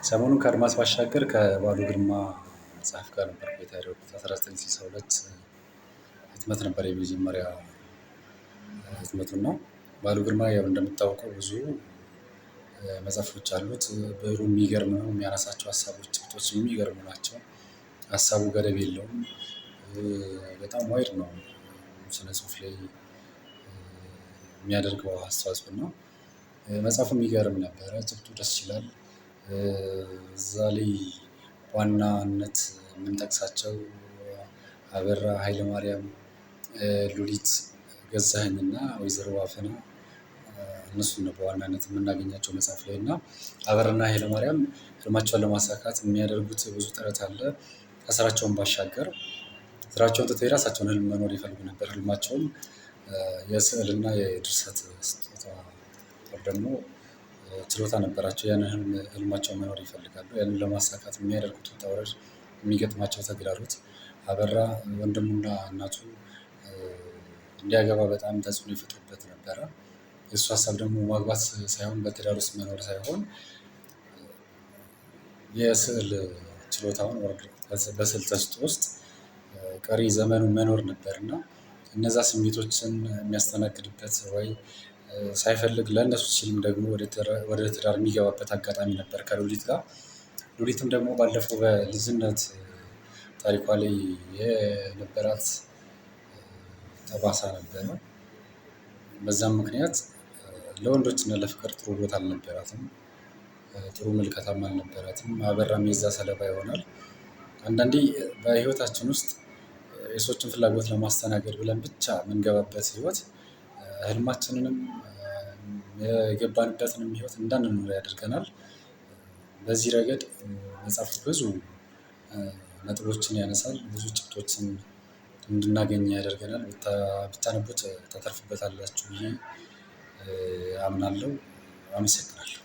ሰሞኑን ከአድማስ ባሻገር ከበዓሉ ግርማ መጽሐፍ ጋር ነበር ቆይታ ያደረኩት። 1962 ህትመት ነበር የመጀመሪያ ህትመቱ እና በዓሉ ግርማ ያው እንደሚታወቀው ብዙ መጽሐፎች አሉት። ብዕሩ የሚገርም ነው። የሚያነሳቸው ሀሳቦች፣ ጭብጦች የሚገርሙ ናቸው። ሀሳቡ ገደብ የለውም። በጣም wide ነው ስነ ጽሁፍ ላይ የሚያደርገው አስተዋጽኦ እና መጽሐፉ የሚገርም ነበረ። ጭብጡ ደስ ይላል። እዛ ላይ ዋናነት የምንጠቅሳቸው አበራ ኃይለማርያም፣ ሉሊት ገዛኸኝ እና ወይዘሮ አፈና እነሱን ነው በዋናነት የምናገኛቸው መጽሐፍ ላይ። እና አበራና ኃይለማርያም ህልማቸውን ለማሳካት የሚያደርጉት ብዙ ጥረት አለ። ከስራቸውን ባሻገር ስራቸውን ትተው የራሳቸውን ህልም መኖር ይፈልጉ ነበር። ህልማቸውም የስዕልና የድርሰት ስጦታ ደግሞ ችሎታ ነበራቸው። ያንን ህልማቸውን መኖር ይፈልጋሉ። ያንን ለማሳካት የሚያደርጉት ውጣ ውረድ፣ የሚገጥማቸው ተግዳሮት፣ አበራ ወንድሙና እናቱ እንዲያገባ በጣም ተጽዕኖ ይፈጥሩበት ነበረ። የእሱ ሀሳብ ደግሞ ማግባት ሳይሆን፣ በትዳር ውስጥ መኖር ሳይሆን፣ የስዕል ችሎታውን በስዕል ተሰጥኦ ውስጥ ቀሪ ዘመኑን መኖር ነበር። እና እነዛ ስሜቶችን የሚያስተናግድበት ወይ ሳይፈልግ ለእነሱ ሲልም ደግሞ ወደ ትዳር የሚገባበት አጋጣሚ ነበር ከሉሊት ጋር። ሉሊትም ደግሞ ባለፈው በልጅነት ታሪኳ ላይ የነበራት ጠባሳ ነበረ። በዛም ምክንያት ለወንዶች እና ለፍቅር ጥሩ ቦታ አልነበራትም። ጥሩ ምልከታም አልነበራትም። አበራም የዛ ሰለባ ይሆናል። አንዳንዴ በህይወታችን ውስጥ የሰዎችን ፍላጎት ለማስተናገድ ብለን ብቻ የምንገባበት ህይወት ህልማችንንም የገባንበትንም ህይወት እንዳንኖር ያደርገናል። በዚህ ረገድ መጽሐፍ ብዙ ነጥቦችን ያነሳል፣ ብዙ ጭብጦችን እንድናገኝ ያደርገናል። ብታነቡት ታተርፉበታላችሁ ብዬ አምናለሁ። አመሰግናለሁ።